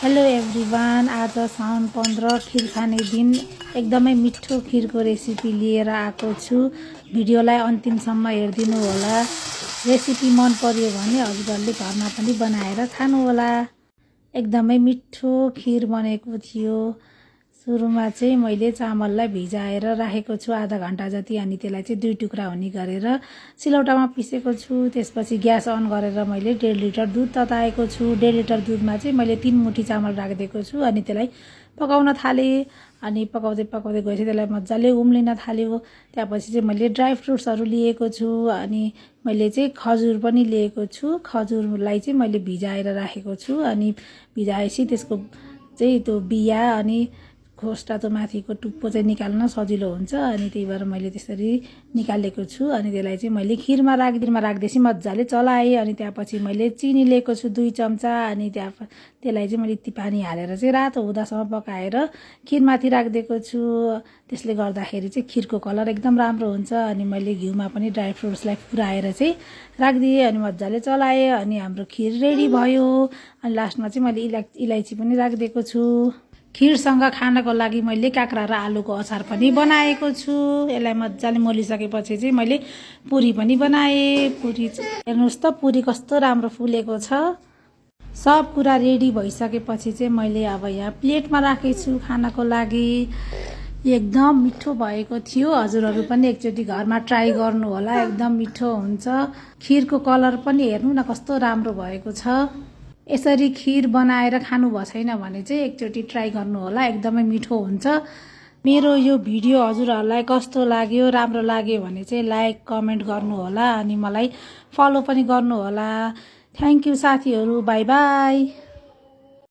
Hello everyone, आज साउन 15 खिर खाने दिन एकदमै मिठो खिरको रेसिपी लिएर आएको छु। भिडियोलाई अन्तिमसम्म हेरिदिनु होला। रेसिपी मन पर्यो भने हजुरहरूले घरमा पनि बनाएर खानु होला। एकदमै मिठो खिर बनेको थियो। सुरुमा चाहिँ मैले चामललाई भिजाएर राखेको छु आधा घण्टा जति, अनि त्यसलाई चाहिँ 2 टुक्रा हुने गरेर सिलौटामा पिसेको छु। त्यसपछि ग्यास अन गरेर मैले 1.5 लिटर दुध तताएको छु। 1.5 लिटर दुधमा चाहिँ मैले 3 मुठी चामल राखिदिएको छु अनि त्यसलाई पकाउन थाले। अनि पकाउँदै गएपछि त्यसलाई मजाले उम्लिन थाल्यो। त्यसपछि चाहिँ मैले ड्राई फ्रुट्सहरू लिएको छु अनि मैले चाहिँ खजुर पनि लिएको छु। खजुरलाई चाहिँ मैले भिजाएर राखेको छु अनि भिजाएपछि त्यसको चाहिँ त्यो बिया अनि खोस्टा त माथिको टुप्पो चाहिँ निकाल्न सजिलो हुन्छ अनि त्यही भएर मैले त्यसरी निकालेको छु। अनि त्यसलाई चाहिँ मैले खिरमा राख्दैछु मजाले चलाएँ। अनि त्यसपछि मैले चिनी लिएको छु 2 चम्चा अनि त्यसलाई चाहिँ मैले पानी हालेर चाहिँ रातो हुँदासम्म पकाएर खिरमाथि राखिदिएको छु। त्यसले गर्दाखेरि चाहिँ खिरको कलर एकदम राम्रो हुन्छ। अनि मैले घिउमा पनि ड्राई फ्रुट्सलाई पुराएर चाहिँ राखिदिएँ अनि मजाले चलाएँ अनि हाम्रो खिर रेडी भयो। अनि लास्टमा चाहिँ मैले इलायची पनि राखिदिएको छु। खिरसँग खानको लागि मैले काँक्रा र आलुको अचार पनि बनाएको छु। यसलाई मजाले मोलिसकेपछि चाहिँ मैले पुरी पनि बनाएँ। पुरी हेर्नुहोस् त पुरी कस्तो राम्रो फुलेको छ। सब कुरा रेडी भइसकेपछि चाहिँ मैले अब यहाँ प्लेटमा राखेछु खानको लागि। एकदम मिठो भएको थियो। हजुरहरू पनि एकचोटि घरमा ट्राई गर्नु होला, एकदम मिठो हुन्छ। खिरको कलर पनि हेर्नु न कस्तो राम्रो भएको छ। यसरी खिर बनाएर खानु भएको छैन भने चाहिँ एकचोटि ट्राई गर्नु होला, एकदमै मिठो हुन्छ। मेरो यो भिडियो हजुरहरूलाई कस्तो लाग्यो, राम्रो लाग्यो भने चाहिँ लाइक कमेन्ट गर्नु होला अनि मलाई फलो पनि गर्नु होला। थ्याङ्क यू साथीहरू, बाई बाई।